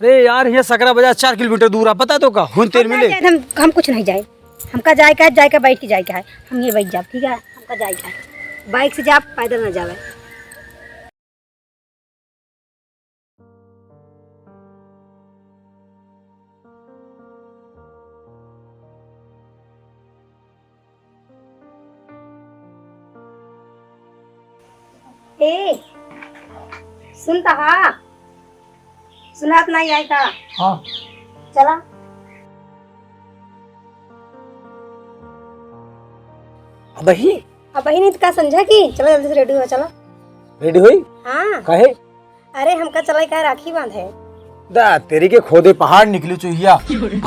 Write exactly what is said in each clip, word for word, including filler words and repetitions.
अरे यार, यहाँ सकरा बाजार चार किलोमीटर दूर है, पता तो का, हुन तेल हम मिले। नहीं जाए, हम, हम कुछ नहीं जाए। हमका जाए का है, जाए का बैठ के जाए का है। हम ये बैठ जाब, ठीक है? हमका जाए का है। बाइक से जाब, पैदल ना जावे। ए, सुनता हा? सुनात नहीं आए का? हाँ। चला। अबही? अबही नहीं तो का संझा की? चला जल्दी से रेडी हो, चला। रेडी होई? हाँ। काहे? अरे, हमका चला का राखी बांधे। दा, तेरी के खोदे पहाड़ निकली चुहिया।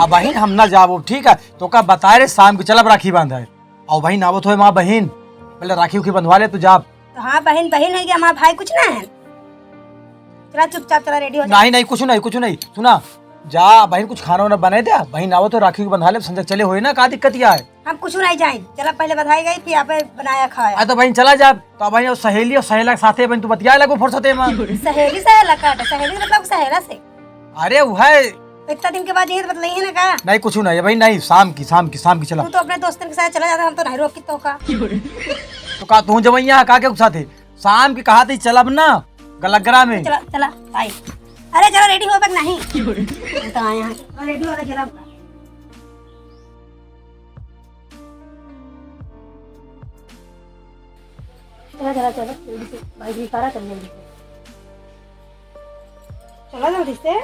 अबही हम ना जाबो, ठीक है? तो का बताए रे, शाम के चलब राखी बांधे। अबहिन आवत होए माँ बहिन, पहले राखी उखी बंधवा ले तू, जाब। तो हाँ बहिन, बहिन है कि हमारा भाई कुछ ना है। चला चुपचाप चला, रेडी हो जा। नहीं, नहीं, कुछ नहीं, कुछ नहीं। सुना, जा बहिन, कुछ खाना वाना बनाए दे, बहिन आवत हो, राखी को बंधा ले, संझा चले होए ना, का दिक्कत या है? हम कुछ नहीं जाए, चला पहले बधाई गई, फिर आपे बनाया खाया। आ तो बहिन चला जाब, तो बहिन और सहेली और सहेला के साथे बहिन तू बतिया लगो फुर्सते में। सहेली सहेला काटे, सहेली मतलब सहेला से। अरे वो है। इतना दिन के बाद यही बतलाई है ना का? नहीं, कुछ नहीं है भाई, नहीं, शाम की, शाम की, शाम की चला। तू तो अपने दोस्तन के साथ चला जाता, हम तो नहीं रोकी तो का। तो का तू जवैया का के साथे? शाम की कहा थी चलब ना गलगरा में। चला, चला, आई। अरे चला, रेडी हो बक नहीं? हम तो आए हैं। चला, रेडी हो, चला। चला, चला, चला, जल्दी से, भाई, भी सारा चल जल्दी से। चला जल्दी से।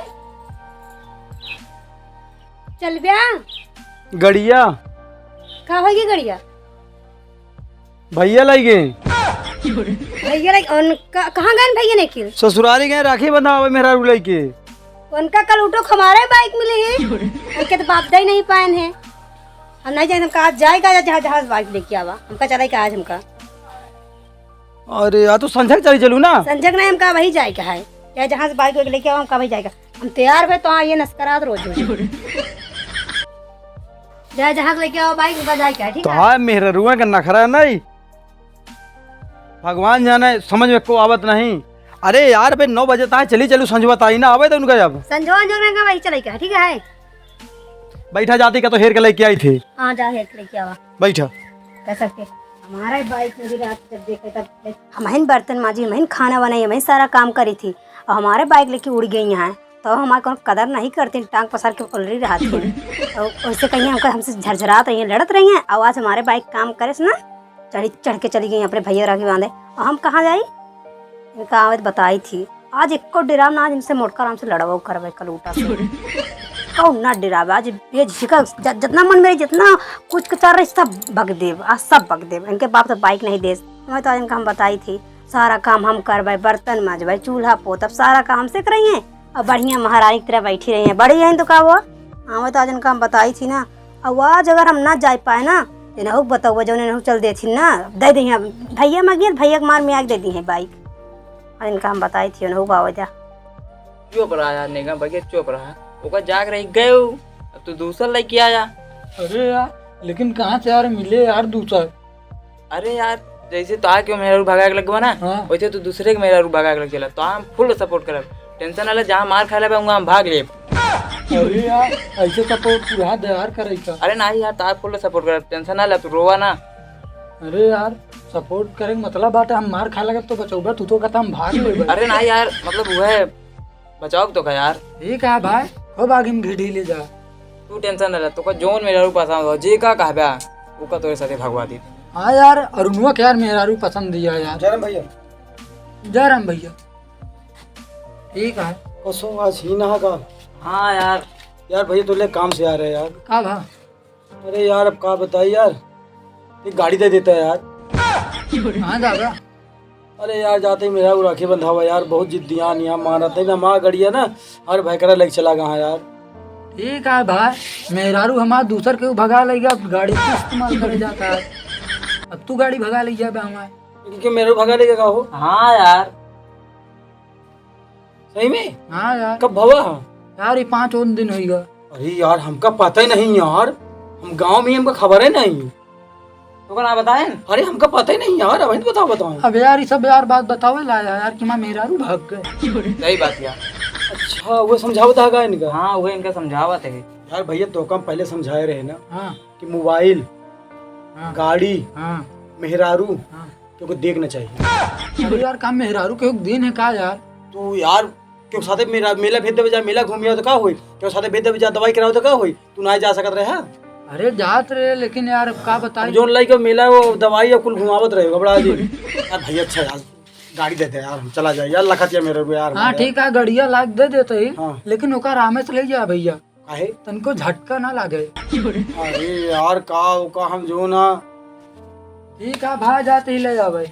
चल ब्या। गड़िया। का होगी गड़िया? भैया लाई गए। भैया लाई, उनका, कहाँ गए भैया ने किल? ससुरारी गए, राखी बंधावे मेहरारू लइके। उनका कल उठो हमारे बाइक मिली है। उनके तो बाप दे नहीं पाए हैं। हम नहीं जाए, हमका आज जाएगा या जहाँ जहाज बाइक लेके आवा, हमका चलाएगा आज हमका। अरे यार, तू संझक चली चलू ना। संझक नहीं, हमका वही जाएगा है, या जहाज बाइक लेके आवा, हमका वही जाएगा। हम तैयार भे तो हाँ, ये नस्करात रोज हो। जहाँ जहाँ से लेके आओ बाइक, उनका जाए क्या, ठीक तो है? हाँ, मेहररुआ का नखरा नहीं, भगवान जाने, समझ में को आवत नहीं। अरे यार, बे नौ बजे तक चली चलू, संझवा ताई ना आवे तो उनका जब संझवा जो रहेगा वही चले क्या, ठीक है? बैठा जाती का तो हेर के लेके आई थी। हाँ, जा हेर के लेके आवा। बैठा। कह सकते, हमारा ही बाइक मेरी रात जब देखे तब हम ही बर्तन माजी, हम ही खाना बनाई, हम ही सारा काम करी थी, और हमारे बाइक लेके उड़ गई यहाँ। तो हमार कौनो कदर नहीं करतीन, टांग पसार के उलरी रहत हैं। तो वैसे कहीं हमका, हमसे झरझरात रही हैं, लड़त रही हैं, और आज हमारे बाइक काम करे से ना, चढ़ी, चढ़ के चली गई अपने भैया राखी बांधे। और हम कहाँ जाई? इनका आवत बताई थी, आज एको डेराब ना, आज इनसे मोटका राम से लड़वा करवे कलूटा से। कौन ना डेराब, आज ये झिका ज-, जितना मन मेरे जितना कुछ कचार रही सब बक देब, आज सब बक देब। इनके बाप तो बाइक नहीं देस, हमें तो आज इनका हम बताई थी। सारा काम हम करबै, बर्तन मजबै, चूल्हा पोतब, सारा काम हमसे करइहैं। और बढ़िया महारानी की तरह बैठी रही हैं। बड़ी हैं तो का हुआ? हाँ, मैं तो आज इनका हम बताई थी ना। और आज अगर हम ना जाए पाए ना, तो इनहू के बतौबा, जौन इनहू चल देथिन ना, दे दी हैं। भैया मगिए, भैया के मार में आके दे दी हैं बाइक। और इनका हम बताई थी, इनहू बाबा जा। चुप रहा यार, निगम भैया, चुप रहा। ओकर जाग रही गए, अब तू दूसर लेके आया। अरे यार, लेकिन कहाँ से यार मिले यार दूसर? अरे यार, जैसे तो आके मेहरारू भगा के लगवा ना, हाँ। वैसे तू दूसरे के मेहरारू भगा के लग चला, तो हम फुल सपोर्ट करब। टेंशन ना ले, जहाँ मार खाए लेबे, वहाँ हम भाग लेब। अरे यार, ऐसे सपोर्ट पूरा दयार करे का। अरे नहीं यार, तो आप फुल सपोर्ट करब, टेंशन ना ले, तू रोवा ना। अरे यार, सपोर्ट करे के मतलब बाटे हम मार खाए लगे तो बचौबे, तू तो कहता हम भाग लेबे। अरे नहीं यार, मतलब वो है, बचाओ तो का यार। ठीक है भाई, खूब आगे में घिढ़ी ले जा। तू टेंशन ना ले, तोका जौन मेहरारू पसंद हो, जे का कहबे, ओका तोरे साथे भगवा दी। हाँ यार, अरुणवा के यार मेहरारू पसंद दिया यार। जय राम भैया। जय राम भैया। ठीक है। कसो आज ही ना का? हाँ यार। यार भैया, तो ले काम से आ रहे यार। का भा? अरे यार, अब का बताई यार, एक गाड़ी दे देता यार। हाँ दादा। अरे यार, जाते ही मेहरारू राखी बंधावा यार, बहुत जिद्दियान यहाँ मानत है ना, माँ गड़िया ना, हर भैकरा लेके चला गया यार। ठीक है भाई, मेहरारू हमार दूसर के भगा ले गया, गाड़ी के इस्तेमाल करे जाता है। अब तू गाड़ी भगा ले गया बे हमार। क्योंकि मेहरारू भगा ले गया हो? हाँ यार। सही में? हाँ यार। कब भवा है? यार, ये पाँच और दिन होइगा। अरे यार, हमका पता ही नहीं यार, हम गांव में, हमका खबर है नहीं। तो का ना बताएं? अरे, हमका पता ही नहीं यार, अबहिन बताओ, बताओ। अब यार, ये सब यार बात बतावे ला यार, कि माँ मेहरारू भाग गए। सही बात यार। अच्छा, वो समझावत है का इनका? हाँ, वो इनका समझावत है। यार भैया, तो काम पहले समझाए रहे ना हाँ। कि मोबाइल, हाँ। गाड़ी, हाँ। मेहरारू, हाँ। क्योंकि देखना चाहिए। अरे यार, का मेहरारू के देन है का यार? तू यार, क्यों साथे मेरा मेला भेज देवे जा, मेला घूमिया तो का होई? क्यों साथे भेज देवे जा, दवाई कराओ तो का होई? तू ना जा सकत रहे, हाँ? अरे जात रहे, लेकिन यार अब का बताई? अब जोन लइके मेला वो दवाई और कुल घुमावत रहे, घबरा जी। यार भैया, अच्छा यार, गाड़ी दे दे यार, हम चला जाए यार, लखत या मेरे को यार, हाँ, हमारे ठीक है, गड़िया लाग दे देते ही, हाँ। लेकिन ओका आरामे से ले जा भैया। काहे? तनको झटका ना लागे। अरे यार, का, का हम जो ना। ठीक है, भा जाते ही ले जावे।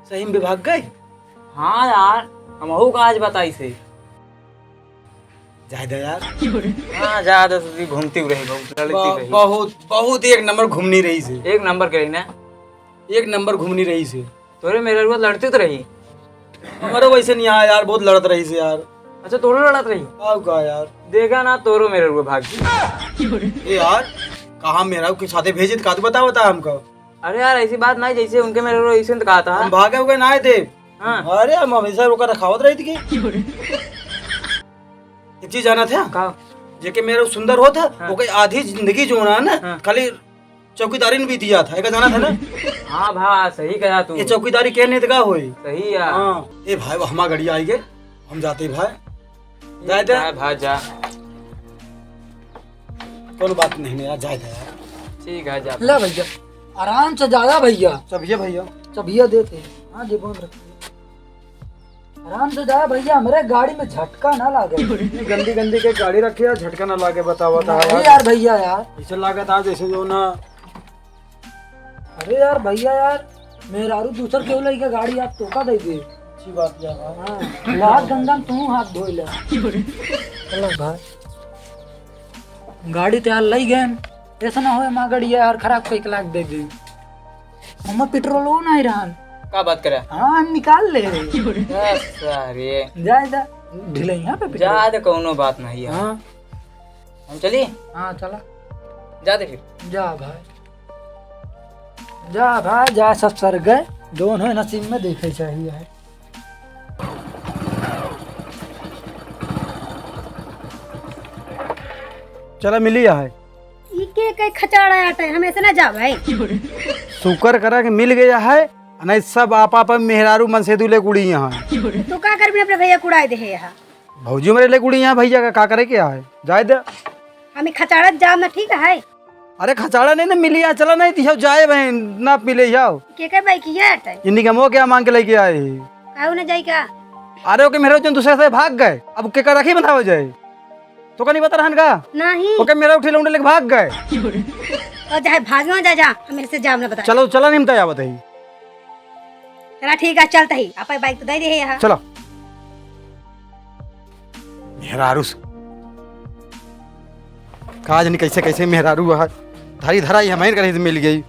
सही में भाग गए? हाँ यार, हमहू का आज बताई से। जाए दे यार। हाँ, जा दे, तू घूमती रही, बहुत लड़ती ब-, रही। बहुत, बहुत एक नंबर घूमनी रही से। एक नंबर के रही ना? एक नंबर घूमनी रही से। तोरे मेहररुआ लड़ती तो रही? हमारे वैसे नहीं आया यार, बहुत लड़त रही से यार। अच्छा, तोरो लड़त रही? आओ का यार? देखा ना, तोरो मेहररुआ भाग गई। ए यार, कहाँ मेहरारू के साथे भेजे तो का तू बता, बता हमको। अरे यार, ऐसी बात नहीं, जैसे उनके मेहररुआ ऐसे तो कहा था। हम भागे हुए ना आए थे। हाँ। अरे, हम हमेशा ओकर रखावत रही थी कि। एक चीज जाना था? का? जेके मेहरारू सुंदर होत है, हाँ। ओके आधी जिंदगी जो ना, ना, हाँ। खाली चौकीदारी में बीती जात है, एका जाना था ना? हाँ भा, सही कहा तू। ये चौकीदारी के नहीं तो का होई? सही है। हाँ। ए भाई, वो हमार गड़िया आई गए, हम जाते भाई। जाए दे। जा भा, जा। कोनो बात नहीं, नहीं यार, जाए दे यार। ठीक है, जा। ले भैया, आराम से जाया भैया। चबिया भैया। चबिया देते हैं। हाँ, जेबो में रख। आराम से जाया भैया, हमरे गाड़ी में झटका ना लागे। इतनी गंदी गंदी के गाड़ी रखी है, झटका ना लागे, बतावा था नहीं यार। यार भैया यार। ऐसे लागत आज जैसे जो ना। अरे यार भैया यार, मेहरारू दूसर केहू लइके गाड़ी आप तोका दे दे। अच्छी बात है यार। हाँ, हाथ गंगा में तू हाथ धोई ले। चलो भाई, गाड़ी तो यार लई गए, ऐसा ना होए माँ गड़िया यार खराब कोई लाग दे दे। हमार पेट्रोलो नहीं रहन। का बात करे? हाँ, हम निकाल ले। बस सारे। जाए दा, ढिलैया पे पेट्रोल। जा दे, कौनो बात नहीं है। हाँ। हम चली? हाँ, चला। जा दे फिर। जा भाई। जा भाई, जा, सब सर गए। दोनों नसीब में देखे चाहिए है। चला, मिली है। ई के, के खचाड़ा आटे, हम ऐसे ना जावे। शुक्र करा कि मिल गया है, नहीं सब आप, आप मेहरारू मन से दूले कुड़ी यहाँ। तू का करबी, अपने भैया कुड़ाई दे है यहाँ। भौजी मेरे ले कुड़ी यहाँ, भैया का, का करे के है, जाए दे। हम ई खचाड़ा जाम ना, ठीक है। अरे खचाड़ा नहीं ना मिली यहाँ, चला नहीं दियो जाए बहन, ना मिले जाओ। के के भाई की ये आटे? इन्हीं के मुँह क्या मांग के लेके आए हैं? काहे ना जाई का? अरे ओके मेहरारू जन दूसरे से भाग गए, अब के का राखी बंधावे जाए? तो का नहीं बता रहन का? नहीं। ओके मेहरारू ठेले उंडे लेके भाग गए। और चाहे भागे हो, जा, जा, हम मेरे से जाम ना बता। चलो, चला नहीं बताया बताई। चला ठीक है, चलता ही। आप बाइक तो दे दे यहाँ। चलो। मेहरारू से। का जानी कैसे कैसे मेहरारू है। धारी धरा ही हमारे करे मिल गई।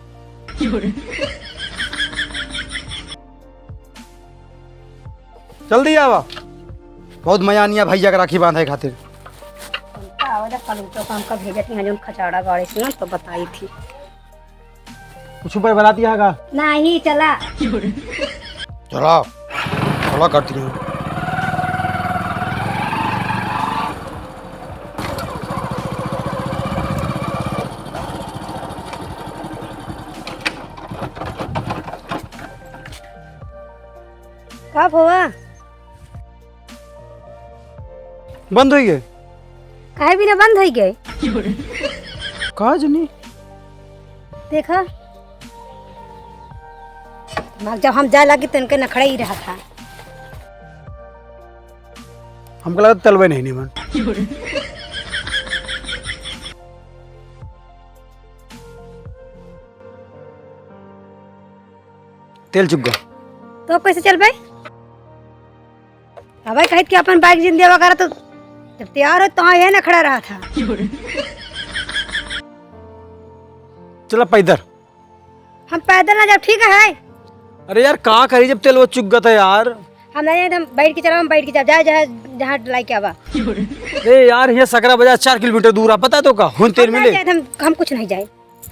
जल्दी आवा, बहुत मया आनिया भैया के राखी बांधे खातिर। उनका आवे दा, कल उठो काम का भेजत नहीं, जौन खचाड़ा गाड़ी से ना तो बताई थी। कुछ ऊपर बराती आगा? नहीं, चला। चला, चला करती हूँ। का भवा? बंद होइ गए। काहे बिना बंद होइ गए? का जनी? देखा, जब हम जाए लागी तो इनके नखड़ा ही रहा था। हमको लगा तलवे नहीं निमन। तेल चुक गो। तो अब कैसे चलबे? अबे कहित कि अपन बाइक जिन देवा करा तो जब तैयार हो तो हाँ ये नखड़ा रहा था। चला पैदल। हम पैदल ना जाब, ठीक है? अरे यार का करी जब तेल वो चुक गत है यार। हम नहीं, हम बैठ के चला, हम बैठ के जाब, जाए जहाँ, जहाँ लाइके आवा। अरे यार, यहाँ सकरा बाजार चार किलोमीटर दूर है, पता है तो का? हुन तेल हम ना मिले। जाए, हम, हम कुछ नहीं जाए।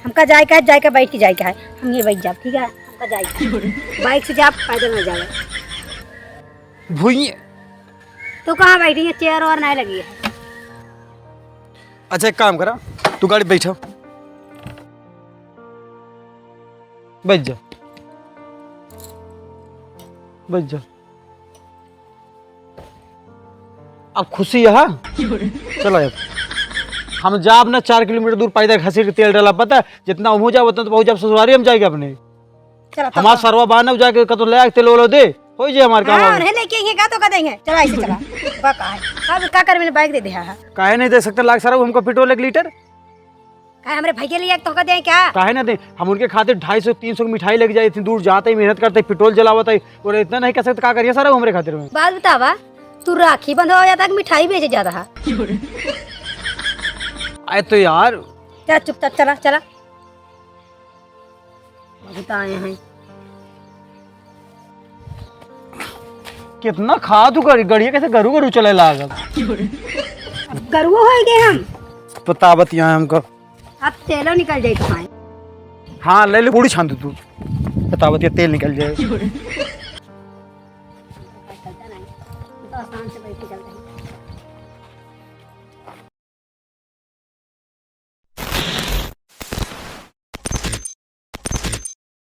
हमका जाए का है, जाए का बैठ के जाए का है, हम ये बैठ जाब, ठीक है? हमका जाए का है। बाइक से जाब, पैदल ना जाए। भुइये। तू कहाँ बैठी है? चेयर और नहीं लगी है। अच्छा, एक काम करा, तू गाड़ी बैठा, बैठ जा, बैठ जा। अब खुशी है? चला अब। हम जाब ना, चार किलोमीटर दूर पैदल घसीट के तेल डाला, पता है? जितना हम हो जाब, उतना तो पहुँच जाब ससुरारी हम जाएगा अपने। चला, तो हमार का? सरवा बाना जाके कतो ले आके तेल ओलो दे, हो जे हमार काम हाँ, आवे। उन्हें लेके आएंगे का तो का देंगे? चला, ऐसे चला। बा का है? अब का कर, मैंने बाइक दे दिया है। काहे नहीं दे सकते लाख सरवा हमको पेट्रोल एक लीटर? काहे हमरे भैया लिए एक तो का दे क्या? काहे ना दे? हम उनके खातिर ढाई सौ तीन सौ की मिठाई लेके जाए, इतनी दूर जाते ही मेहनत करते ही पेट्रोल जलावत है, और इतना नहीं कर सकते, का करिए सरवा हमरे खातिर में? बात बतावा, तू राखी बंधवा जाता कि मिठाई बेचे जाता है? अरे तो यार। चला चुपचाप चला, चला। बहुत आए हैं। कितना खा तू गड़ी, गड़िया कैसे गरू गरू चले लागल। अब गरुओ हो गए हम। बतावत यहाँ हमको। अब तेलो निकल जाए तो खाए। हाँ, ले ले, पूरी छान दे तू। बतावत ये तेल निकल जाए। तो आसान से बैठ के चल।